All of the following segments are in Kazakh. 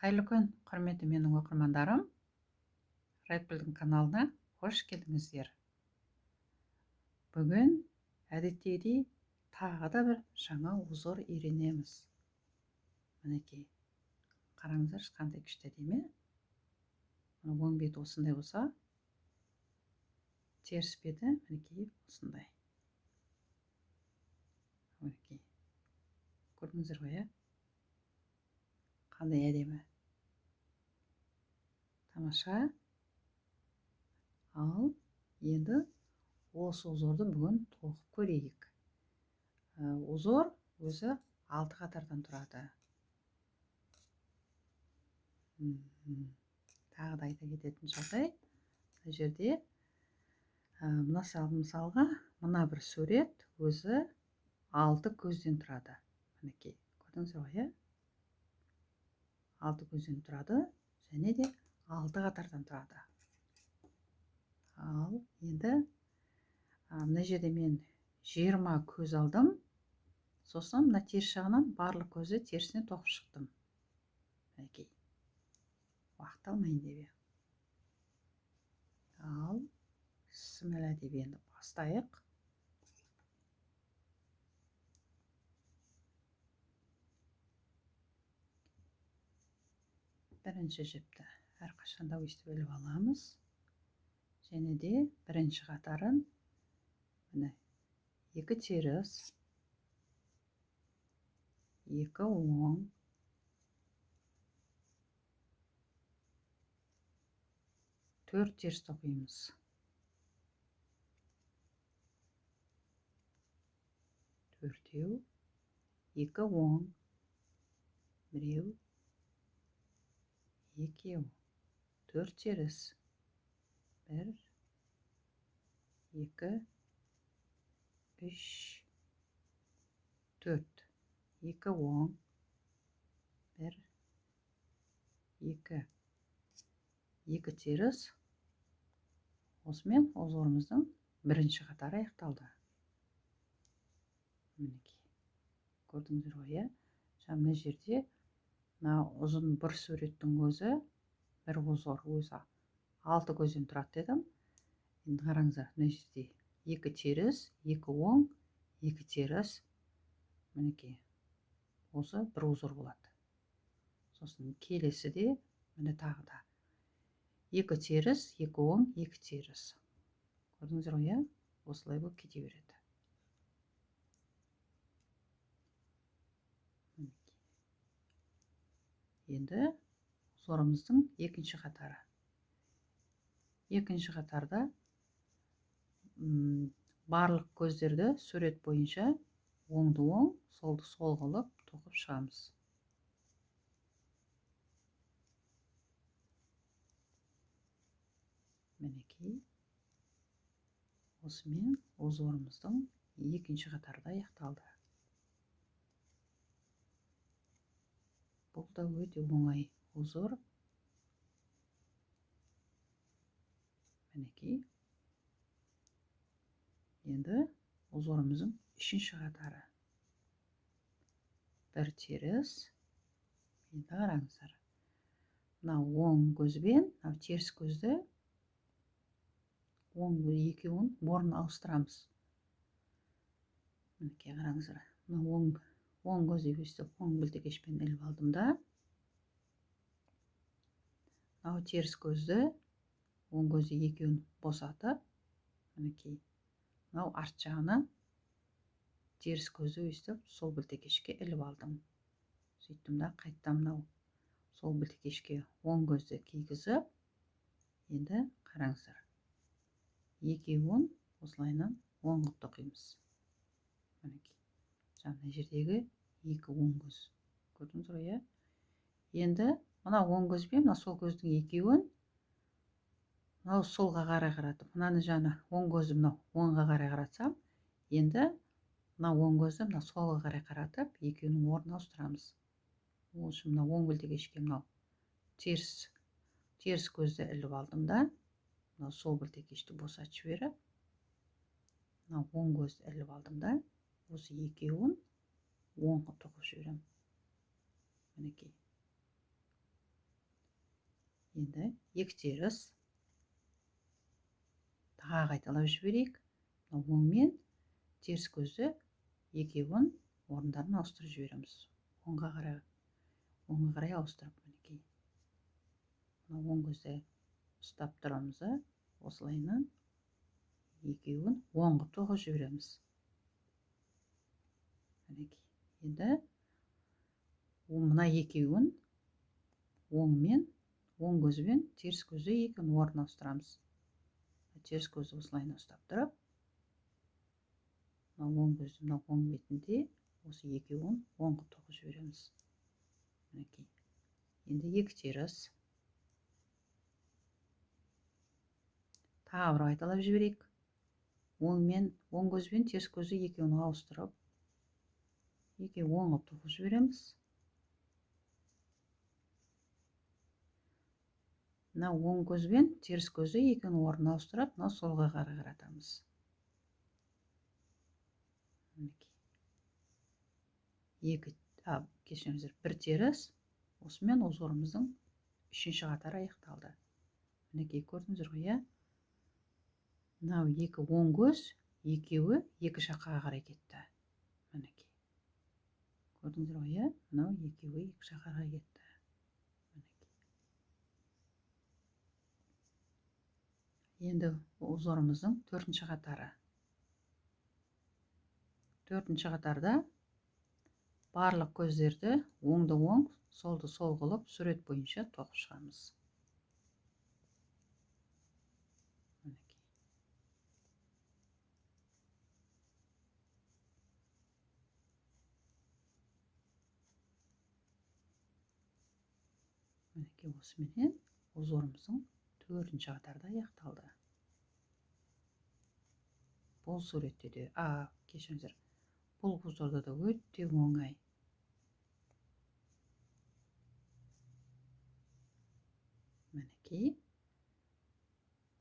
Қайырлы күн, құрметті менің оқырмандарым. Райткүлдің каналына қош келдіңіздер. Бүгін әдеттегідей тағы да бір жаңа узор үйренеміз. Мінекей, қараңыздаршы, қандай күшті әдемі. Мына оң беті осындай болса, теріс беті мінекей осындай. Мінекей. Көрдіңіздер ғой, ә? Қандай әдемі. Тамаша. Ал енді осы узорды бүгін тоқып көрейік. Узор өзі 6 қатардан тұрады. Тағы да айта кететін жағдай, мына жерде мына мысалға мына бір сурет өзі 6 көзден тұрады. Мінекей, көрдіңіздер ғой, иә? 6 көзден тұрады және де 6 қатардан тұрады. Ал енді мына жерде мен 20 көз алдым. Сосын мына теріс жағынан барлық көзді терісіне тоқып шықтым. Мінекей. Уақыт алмайын деп. Ал бісміллә деп енді бастайық. Бірінші жіпті әрқашанда өстіп іліп аламыз. Және де бірінші қатарын міне 2 теріс, 2 оң, 4 теріс тоқимыз. Төртеу, 2 оң, біреу, екеу, 4 теріс, 1, 2, 3, 4, 2 оң, 1, 2, 2 теріс. Осымен узорымыздың бірінші қатары аяқталды. Мінекей, көрдіңіздер ғой, иә? Жаңа мына жерде мына ұзын бір суреттің өзі, бір узор өзі 6 көзден тұрады дедім. Енді қараңыздар, мына жерде 2 теріс, 2 оң, 2 теріс. Мінекей, осы бір узор болады. Сосын келесі де міне тағы да 2 теріс, 2 оң, 2 теріс. Көрдіңіздер ғой, иә? Осылай болып кете береді. Мінекей. Енді узорымыздың екінші қатары. Екінші қатарда барлық көздерді сурет бойынша оңды оң, солды сол қылып тоқып шығамыз. Мінекей, осымен узорымыздың екінші қатары да аяқталды. Бұл да өте оңай узор. Мінекей. Енді узорымыздың үшінші қатары. Бір теріс. Енді қараңыздар. Мына оң көзбен, мына теріс көзді оң екеуін орнын ауыстырамыз. Мінекей, қараңыздар. Мына оң көзді өстіп оң білтекешпен іліп алдым да, мынау теріс көзді оң көзді екеуін босатып, мінекей, мынау арт жағынан теріс көзді өстіп сол білтекешке іліп алдым. Сөйттім да қайтадан мынау сол білтекешке оң көзді кигізіп, енді қараңыздар, екеуін осылайынан оң қылып тоқимыз. Мінекей, жаңа мына жердегі 2 оң көз. Көрдіңіз ғой, иә? Енді мына оң көз бен мына сол көздің екеуін мынау солға қарай қаратып, мынаны жаңа оң көзді мынау оңға қарай қаратсам, енді мына оң көзді мына солға қарай қаратып, екеуінің орнын ауыстырамыз. Ол үшін мына оң білтекешке мынау теріс көзді іліп алдым да, мынау сол білтекешті босатып жіберіп, мынау оң көзді іліп алдым да, осы екеуін оң қылып тоқып жіберемін. Мінекей. Енді екі теріс. Тағы қайталап жіберейік. Мына оң мен теріс көзді екеуін орындарын ауыстырып жібереміз. Оңға қарай ауыстырып, мінекей. Мына оң көзді ұстап тұрамыз, осылайынан екеуін оң қылып тоқып жібереміз. Мінекей. Енді мына екеуін оңмен, оң көзбен теріс көзді екеуін орнына ауыстырамыз. Теріс көзді осылайынан ұстап тұрып, мына оң көзді мына оң бетінде осы екеуін оң қылып тоқып жібереміз. Мінекей. Енді екі теріс. Тағы бір қайталап жіберейік. Оң көзбен теріс көзді екеуін ауыстырып, екеуін оң қылып тоқып жібереміз. Мына оң көзбен теріс көзді екеуін орнына ауыстырып, мына солға қарай қаратамыз. Мінекей. Кешіріңіздер, бір теріс. Осымен узорымыздың үшінші қатары аяқталды. Мінекей, көрдіңіздер ғой, иә? Мынау екі оң көз, екеуі екі жаққа қарай кетті. Мінекей. Көрдіңіздер ғой, иә? Мынау екеуі екі жаққа қарай кетті. Мінекей. Енді узорымыздың төртінші қатары. Төртінші қатарда барлық көздерді оңды оң, солды сол қылып сурет бойынша тоқып шығамыз. Мінекей. Мінекей, осыменен узорымыздың төртінші қатарда аяқталды. Бұл суретте де, кешіріңіздер, бұл узорда да өте оңай. Мінекей,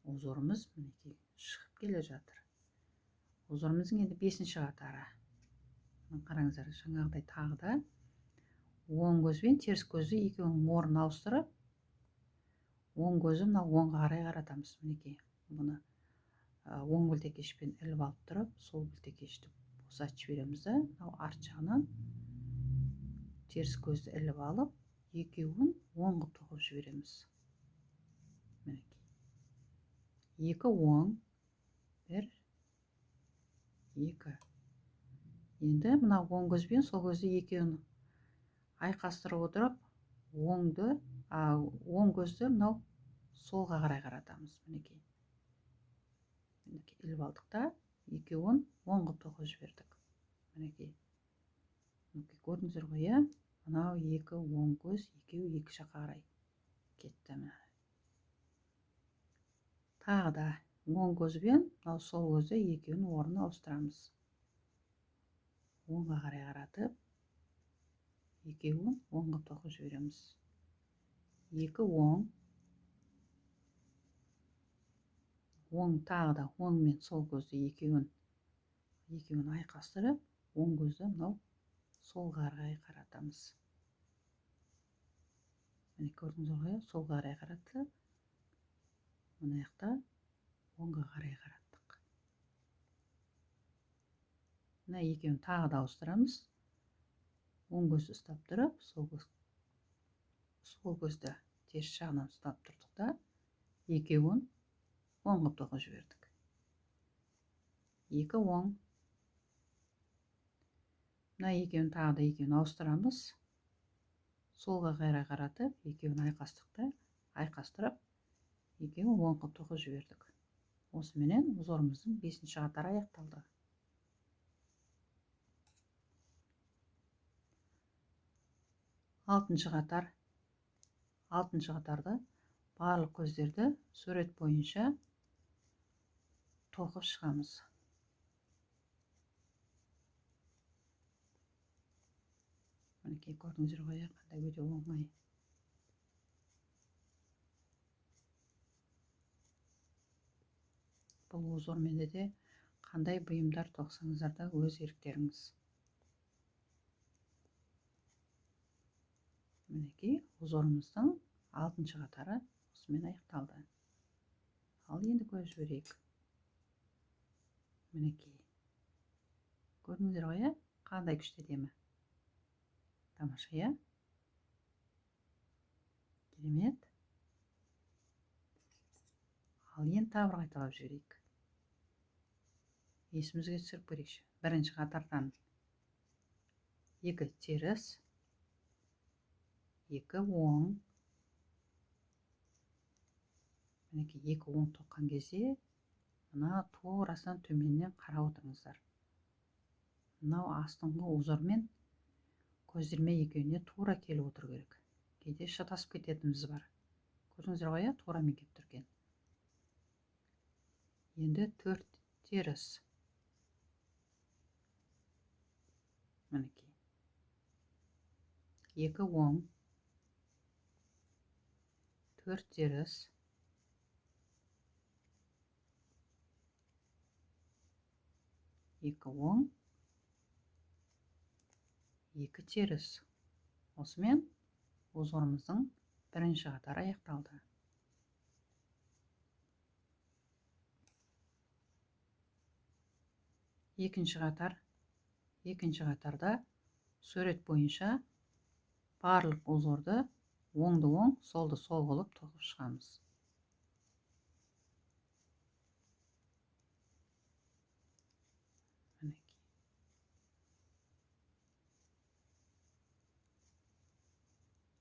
узорымыз мінекей шығып келе жатыр. Узорымыздың енді бесінші қатары. Мына қараңыздар, жаңағыдай тағы да оң көз бен теріс көзді екеуінің орнын ауыстырып, оң көзі мына оңға қарай қаратамыз. Мінекей, бұны оң білтекешпен іліп алып тұрып, сол білтекешті босатып жібереміз да, мынау арт жағынан теріс көзді іліп алып, екеуін оң қылып тоқып жібереміз. Мінекей. Екі оң, бір, екі. Енді мына оң көз бен сол көзді екеуін айқастырып отырып, оң көзді мынау солға қарай қаратамыз. Мінекей. Мінекей, іліп алдық та, екеуін оң қылып тоқып жібердік. Мінекей. Мінекей, көрдіңіздер ғой, иә? Мынау екі оң көз, екеуі екі жаққа қарай кетті. Міне. Тағы да оң көзбен мынау сол көзді екеуінің орнын ауыстырамыз. Оңға қарай қаратып, екеуін оң қылып тоқып жібереміз. Екі оң, оң тағы да оң мен сол көзді екеуін айқастырып, оң көзді мынау солға қарай қаратамыз. Міне, көрдіңіздер ғой, солға қарай қаратты. Мына жақта оңға қарай қараттық. Мына екеуін тағы да ауыстырамыз. Оң көзді ұстап тұрып, сол көзді теріс жағынан ұстап тұрдық та, екеуін оң қылып тоқып жібердік. Екі оң. Мына екеуін тағы да екеуін ауыстырамыз. Солға қарай қаратып, екеуін айқастық та, айқастырып, екеуін оң қылып тоқып жібердік. Осыменен узорымыздың бесінші қатары аяқталды. Алтыншы қатар. Алтыншы қатарда барлық көздерді сурет бойынша тоқып шығамыз. Мінекей, көрдіңіздер ғой, қандай өте оңай. Бұл узормен де қандай бұйымдар тоқсаңыздар да өз еріктеріңіз. Мінекей, узорымыздың алтыншы қатары Осымен аяқталды. Ал енді көріп жіберейік. Мінекей. Көрдіңіздер ғой, иә? Қандай күшті әдемі. Тамаша, иә? Керемет. Ал енді тағы бір қайталап жіберейік. Есімізге түсіріп көрейікші. Бірінші қатардан 2 теріс, 2 оң. Мінекей 2 оң тоққан кезде мына турасынан төменнен қарап отырыңыздар. Мынау астыңғы узормен көздерме екеуіне тура келіп отыру керек. Кейде шатасып кететініміз бар. Көрдіңіздер ғой, иә, турамен келіп тұр екен. Енді 4 теріс. Мінекей. 2 оң, 4 теріс, 2 оң, 2 теріс. Осымен узорымыздың бірінші қатары аяқталды. Екінші қатар. Екінші қатарда сурет бойынша барлық узорды оңды оң, солды сол қылып тоқып шығамыз. Мінекей.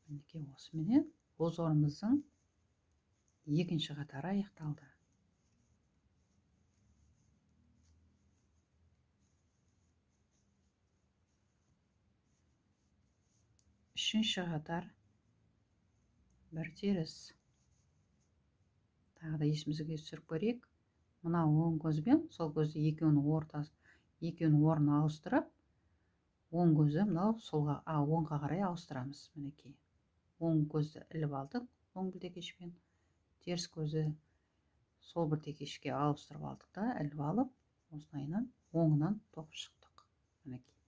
Мінекей осыменен узорымыздың екінші қатары аяқталды. Үшінші қатар бір теріс. Тағы да есімізге түсіріп көрейік. Мына оң көзбен сол көзді екеуінің ортасы, екеуінің орнын ауыстырып, оң көзді мынау солға, оңға қарай ауыстырамыз. Мінекей. Оң көзді іліп алдық, оң білтекешпен. Теріс көзді сол білтекешке ауыстырып алдық та, іліп алып, осылайынан оңынан тоқып шықтық. Мінекей.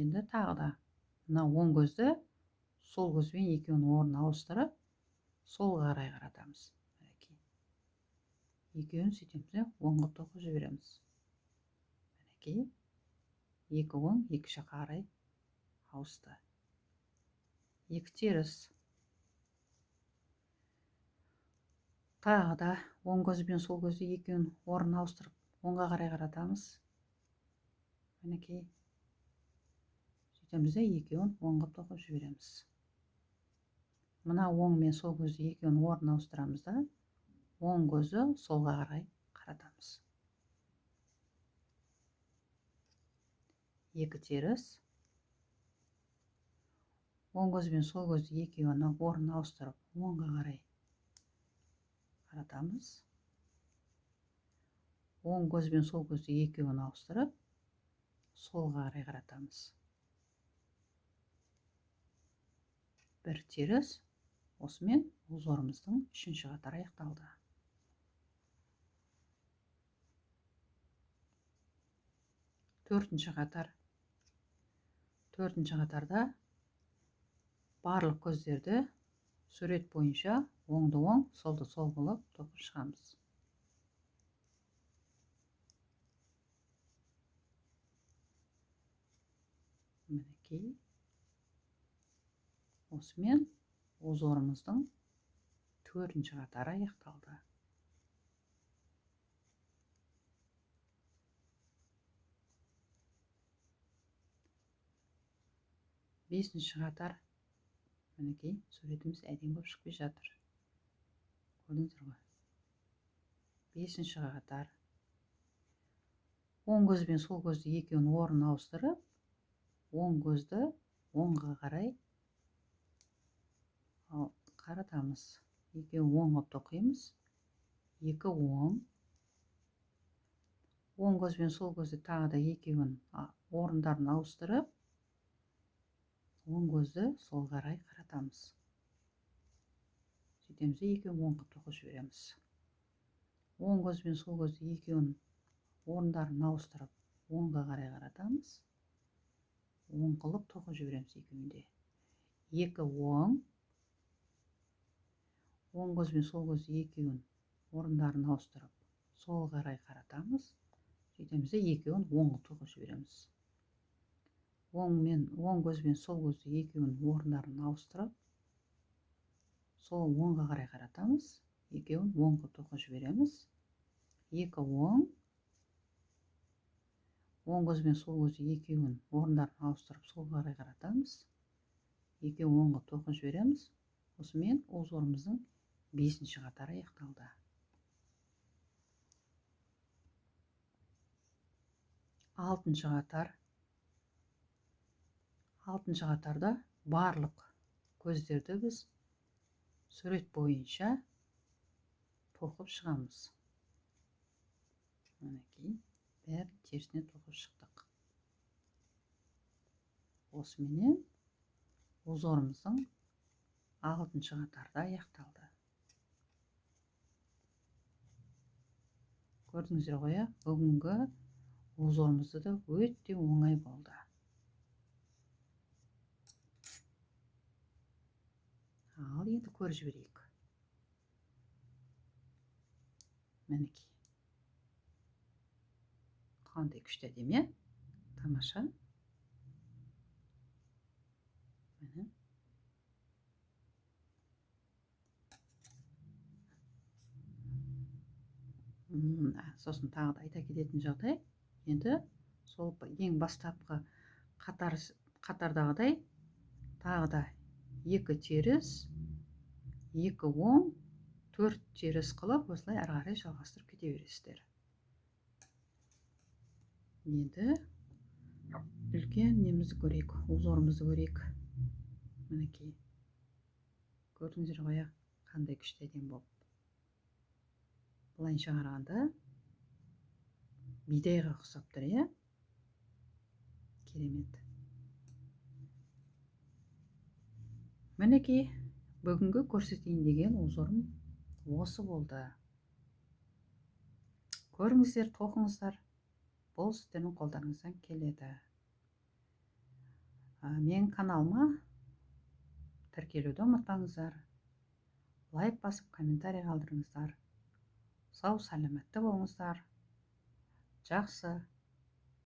Енді тағы да мына оң көзді сол көзбен екеуінің орнын ауыстырып, солға қарай қаратамыз. Мінекей. Екеуін сөйтеміз де оңға тоқып жібереміз. Мінекей. Екі оң, екі жаққа қарай ауысты. Екі теріс. Тағы да оң көзбен сол көзді екеуінің орнын ауыстырып, оңға қарай қаратамыз. Мінекей. Сөйтеміз де екеуін оңға тоқып жібереміз. Мына оң мен сол көзді екеуінің орнын ауыстырамыз да, оң көзді солға қарай қаратамыз. Екі теріс. Оң көз бен сол көзді екеуінің орнын ауыстырып, оңға қарай қаратамыз. Оң көз бен сол көзді екеуін ауыстырып, солға қарай қаратамыз. Бір теріс. Осымен узорымыздың үшінші қатары аяқталды. Төртінші қатар. Төртінші қатарда барлық көздерді сурет бойынша оңды оң, солды сол қылып тоқып шығамыз. Мінекей. Осымен узорымыздың төртінші қатары аяқталды. Бесінші қатар. Мінекей, суретіміз әдемі болып шықпай жатыр. Көрдіңіздер ғой. Бесінші қатар. Оң көз бен сол көзді екеуінің орнын ауыстырып, оң көзді оңға қарай қаратамыз. Екеуін оң қылып тоқимыз. Екі оң. Оң көз бен сол көзді тағы да екеуін орындарын ауыстырып, оң көзді сол қарай қаратамыз. Сөйтеміз де екеуін оң қылып тоқып жібереміз. Оң көз бен сол көзді екеуін орындарын ауыстырып, оңға қарай қаратамыз. Оң қылып тоқып жібереміз екеуін де. Екі оң. Оң көз бен сол көзді екеуін орындарын ауыстырып, сол қарай қаратамыз. Сөйтеміз де екеуін оң тоқып жібереміз. Оң көз бен сол көзді екеуін орындарын ауыстырып, сол оңға қарай қаратамыз. Екеуін оң қылып тоқып жібереміз. Екі оң. Оң көз бен сол көзді екеуін орындарын ауыстырып, солға қарай қаратамыз. Екеуін оң қылып тоқып жібереміз. Осымен узорымыздың 5-ші қатары аяқталды. 6-шы қатар. 6-шы қатарда барлық көздерді біз сурет бойынша тоқып шығамыз. Мінекей, бәрін терісіне тоқып шықтық. Осыменен узорымыздың 6-шы қатарда аяқталды. Көрдіңіздер ғой, бүгінгі узорымызды да өте оңай болды. Ал енді көріп жіберейік. Мінекей. Қандай күшті әдемі, тамаша. Міне. Сосын тағы да айта кететін жағдай, енді сол ең бастапқы қатардағыдай тағы да 2 теріс, 2 оң, 4 теріс қылып осылай ары қарай жалғастырып кете бересіздер. Енді үлкен немізді көрейік, узорымызды көрейік. Мінекей. Көрдіңіздер ғой, қандай күшті әдемі болып. Былайынша қарағанда бидайға ұқсап тұр, иә? Керемет. Мінекей, бүгінгі көрсетейін деген узорым осы болды. Көріңіздер, тоқыңыздар. Бұл сіздердің қолдарыңыздан келеді. Менің каналыма тіркелуді ұмытпаңыздар. Лайк басып, комментарий қалдырыңыздар. Сау саламатты болыңыздар. Жақсы